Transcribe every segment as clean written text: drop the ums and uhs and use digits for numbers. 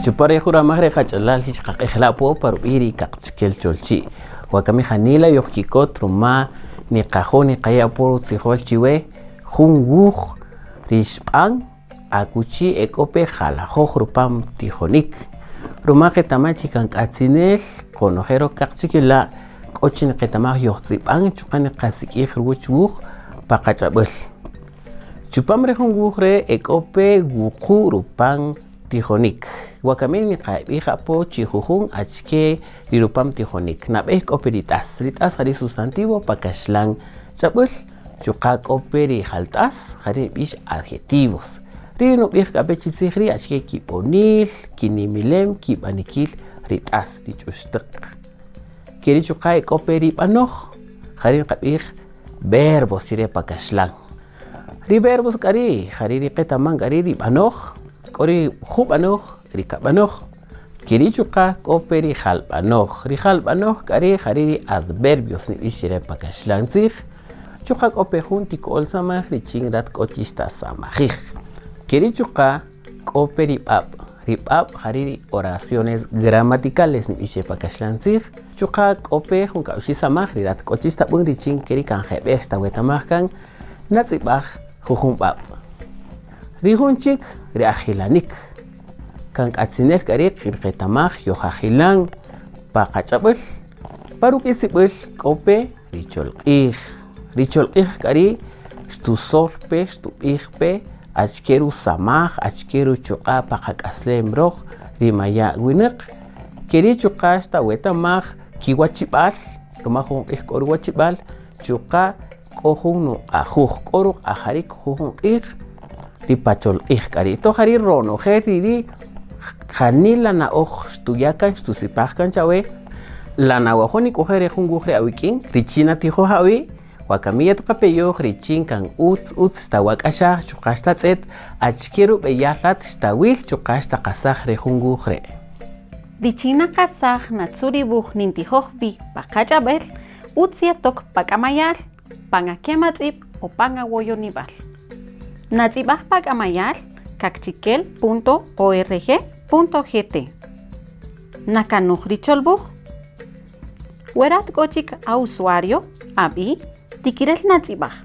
Chupan re jun ramaj re qach'alal xqaq'ejela' apo pa rub'i' ri Kaqchikel Cholchi'. Wakami janila yojkikot ruma niqajo' niqaya' apo rutzijol chiwe jun wuj ri xb'an akuchi e k'o pe jalajoj rupam tijonik. Ruma qetaman chi kan k'atzinel qonojel roj kaqchikela' k'o chi niqetamaj yojtz'ib'an chuqa' niqasik'ij ruwäch wuj pa qach'ab'äl. Chupam re jun wuj re' e k'o pe wuqu' rupan tijonik. Wakami niqab'ij apo chi jujun achike ri rupam tijonik. Nab'ey k'o pe ri t'as. Ri t'as ja ri sustantivo pa kaxlan ch'ab'äl. Chuqa' k'o pe ri jalt'as, ja ri' nb'ix adjetivos. Ri' nub'ij k'a pe chi tzij ri' achike kib'onil, kinimilem, kib'anikil ri t'as, ri ch'uxtäq. Ke ri' chuqa' e k'o pe ri b'anoj, ja ri' nqab'ij verbos chi re pa kaxlan. Ri verbos k'a ri' ja ri' ri qetaman k'a ri' ri b'anoj, k'o ri jub'anoj, ri kab'anoj. Ke ri' chuqa' k'o pe ri jalb'anoj. Ri jalb'anoj k'a ri' ja ri' ri adverbios nib'ix chi re pa kaxlan tzij. Chuqa' k'o pe jun ti ko'öl samaj richin rat k'o chi xtasamajij. Ke ri' chuqa' k'o pe ri b'ab'. Ri b'ab' ja ri' ri oraciones gramaticales nib'ix che pa kaxlan tzij. Chuqa' k'o pe jun ka'oxi' samaj ri rat k'o chi xtab'än richin ke ri' kan jeb'ël xtawetamaj kan natz'ib'aj jujun b'ab'. Ri jun chik ri ajilanik. Kan k'atzinel k'a ri' nqetamaj yojajilan pa qach'ab'äl. Pa ruk'isib'äl k'o pe ri cholq'ij. Ri cholq'ij k'a ri' xtusöl pe, xtub'ij pe achike rusamaj, achike ruchuq'a' pa qak'aslem röj ri maya' winäq. Ke ri' chuqa' xtawetamaj kiwachib'äl, ruma jun q'ij k'o ruwachib'äl, chuqa' k'o jun nuq'ajuj, k'o ruq'ajarik jujun q'ij ri pa cholq'ij k'a ri'. Toq ja ri' ronojel ri ri' janila na'oj xtuya' kan, xtusipaj kan chawe, la nawajo' nik'oje' re jun wuj re' awik'in richin natijoj awi', wakami yatqapeyoj richin kan ütz ütz xtawak'axaj chuqa' xtatz'et achike rub'eyal rat xtawïl chuqa' xtaqasaj re jun wuj re'. Richin naqasaj natzu' ri wuj nintijoj wi' pa qach'ab'äl, Utz yatok pa k'amaya'l, pan akematz'ib' o pan awoyonib'al. Natz'ib'aj pa k'amaya'l kaqchikel punto org punto gt. Nakanuj ri cholwuj. We rat k'o chik a-usuario, ab'i', tikirel natz'ib'aj.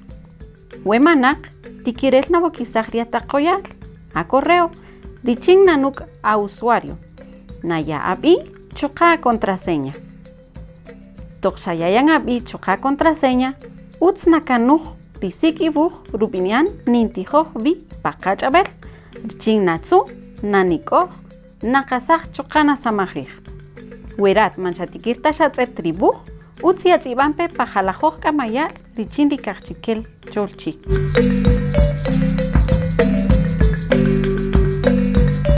We manaq, tikirel nawokisaj ri ataqoya'l, a-correo, richin nanuk' a-usuario, naya' ab'i' chuqa' a-contraseña. Toq xaya' yan ab'i' chuqa' contraseña, utz nakanuj ri sik'iwuj rub'ini'an Nintijoj wi' pa qach'ab'äl richin natzu', nanik'oj, naqasaj chuqa' nasamajij. We rat man xatikïr ta xatz'ët ri wuj, utz yatz'ib'an pe pa jalajoj k'amaya'l richin ri kaqchikel cholchi'.